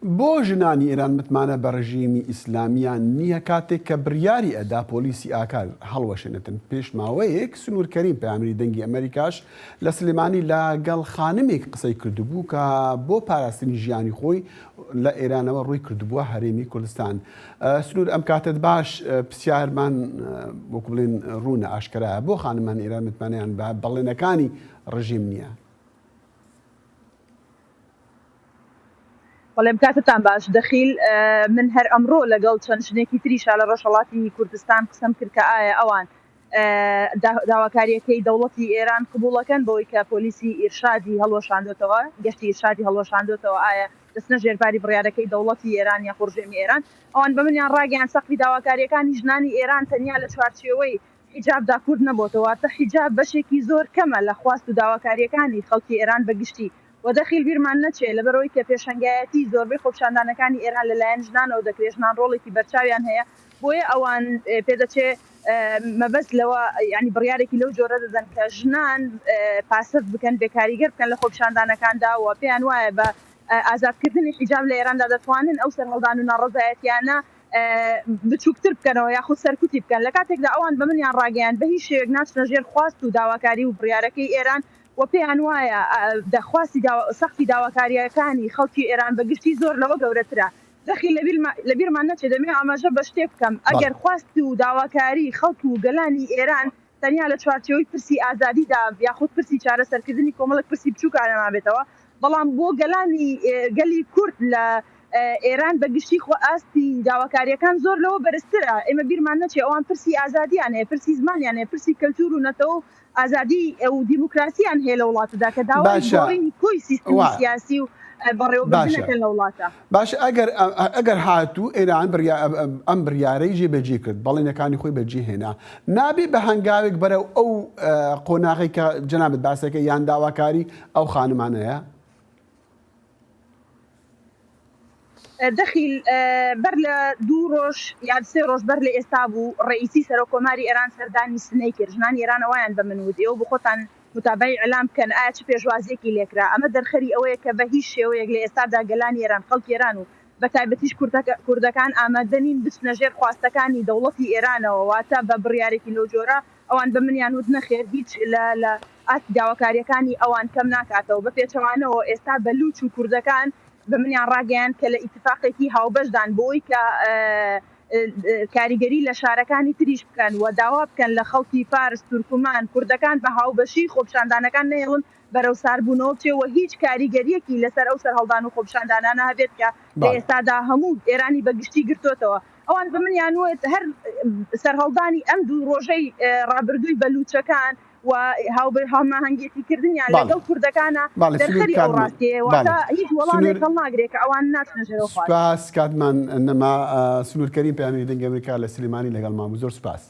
بۆ ژنانی ئێران متمانە بە ڕژیمی ئیسلامیان نییە کاتێک کە بریاری ئەدا پۆلیسی ئاکار هەڵوەشێنێتن پێش ماوەیەک سنوور کەریم پەیامنێری دەنگی ئەمەریکاش لە سلێمانی لە گەڵ خانمێک قسەی کردبوو کە بۆ پاراستنی ژیانی خۆی لە ئێرانەوە ڕووی کردبووە هەرێمی کوردستان سنوور ئەم کاتت باش پرسیارمان وەکو بڵێن ڕوونە ئاشکرایە بۆ خانمان ئێران متمانەیان بە بەڵێنەکانی ڕژیم نییە؟ بەڵێم کاتتان باش دەخیل من هەر ئەمڕۆ لەگەڵ چەند ژنێکی تریشا لە ڕۆژهەڵاتی کوردستان قسەم کرد کە ئایا ئەوان داواکاریەکەی دەوڵەتی ئێران قبوڵەکەن بەوەی کە پۆلیسی ئیرشادی هەڵوەشاندۆتەوە گەشتی ئیرشادی هەڵوەشاندۆتەوە ئایا دەچنە ژێرباری بڕیارەکەی دەوڵەتی ئێران یاخۆ ڕژێمی ئێران ئەوان بە منیان ڕاگەیان سەقفی داواکاریەکانی ژنانی ئێران تەنیا لە چوارچێوەی حیجابدا کورت نەبۆتەوە، واتە حیجاب بەشێکی زۆر کەمە لە خواست و داواکارییەکانی خەڵکی ئێران بە گشتی و دەخیل بیرمان نەچێ لەبەرئەوەی کە پێشەنگایەتی زۆربەی خۆپیشاندانەکانی ئێران لە لایەن ژنانەوە دەکرێ ژنان ڕۆڵێکی بەرچاویان هەیە بۆیە ئەوان پێدەچێ مەبەست لەوە یانی بڕیارێکی لەو جۆرە دەدەن کە ژنان پاسڤ بکەن بێکاریگەر بکەن لە خۆپیشاندانەکاندا و پێیان وایە بە ئازادکردنی حیجاب لە ئێراندا دەتوانن ئەو سەرهەڵدان و ناڕەزایەتیانە بچووکتر بکەنەوە یاخود سەرکوتی بکەن، لە کاتێکدا ئەوان بە منیان ڕاگەیاند بە هیچ شێوەیەک ناچنە ژێر خواست و داواکاری و بڕیارەکەی ئێران و پێیان وایە خواستی سەقفی داواکارییەکانی خەڵکی ئێران بە گشتی زۆر لەوە گەورەترە. دەخیل لە بیرمان نەچێت دەمەوێت ئاماژە بە شتێک بکەم، ئەگەر خواست و داواکاری خەڵک و گەلانی ئێران تەنیا لە چوارچێوەی پرسی ئازادیدا یاخود پرسی چارەسەرکردنی کۆمەڵێک پرسی بچووکا نەمابێتەوە، بەڵام بۆ گەلانی گەلی کورد لە ئێران بە گشتی خۆ ئاستی داواکارییەکان زۆر لەوە بەرزترە. ئێمە بیرمان نەچێ ئەوان پرسی ئازادییان هەیە، پرسی زمانیان هەیە، پرسی کەلتوور و نەتەوە و ئازادی و دیموکراسییان هەیە لە وڵاتدا کە داوای باشە گۆڕینی کۆی سیستمی وا سیاسی و بەڕێوەبردن باشە ئەکەن لە وڵاتە. باشە ئەگەر ئەگەر هاتوو ئێران ئەم بڕیارەی جێبەجێ کرد، بەڵێنەکانی خۆی بەجێ هێنا، نابێ بە هەنگاوێک بەرەو ئەو قۆناغەی کە جەنابت باسەکەی یان داواکاری ئەو خانمانەیە؟ دەخیل بەر لە دوو ڕۆژ یان سێ ڕۆژ بەر لە ئێستا بوو ڕەئیسی سەرۆک کۆماری ئێران سەردانی سنەی کرد، ژنانی ئێران ئەوەیان بە من وت ئێوە بۆخۆتان موتابەعەی ئیعلام بکەن ئایا چ پێشوازیەکی لێکرا؟ ئەمە دەرخەری ئەوەیە کە بە هیچ شێوەیەک لە ئێستادا گەلانی ئێران، خەڵکی ئێران و بە تایبەتیش کوردەکان ئامادە نین بچنە ژێر خواستەکانی دەوڵەتی ئێرانەوە، واتە بە بڕیارێکی لەو جۆرە ئەوان بە منیان وت نەخێر هیچ لە لە ئاستی داواکاریەکانی ئەوان کەم ناکاتەوە، بە پێچەوانەوە ئێستا بەلوچ و کوردەکان بە منیان ڕاگەیاند کە لە ئیتفاقێکی هاوبەشدان بۆی کە کاریگەری لە شارەکانی تریش بکەن و داوا بکەن لە خەڵکی فارس، تورکمان، کوردەکان بە هاوبەشی خۆپیشاندانەکان نەهێڵن بەرەو ساربوونەوە بچێ و هیچ کاریگەرییەکی لەسەر ئەو سەرهەڵدان و خۆپیشاندانانە هەبێت کە لە ئێستادا هەموو ئێرانی بە گشتی گرتۆتەوە. ئەوان بە منیان وت هەر سەرهەڵدانی ئەم دوو ڕۆژەی ڕابردووی بەلووچەکان و هاوهەماهەنگێتی کردنیان لەگەڵ کوردەکانە دەرخەری ئەو ڕاستیەیە واتە هیچ وەڵامێک هەڵناگرێ کە ئەوان ناچنە ژێرەوە خوارد. سوپاس کاتمان نەما. سنوور کەریم پەیامنێری دەنگی ئەمریکا لە سلێمانی لەگەڵمان بوو زۆر سوپاس.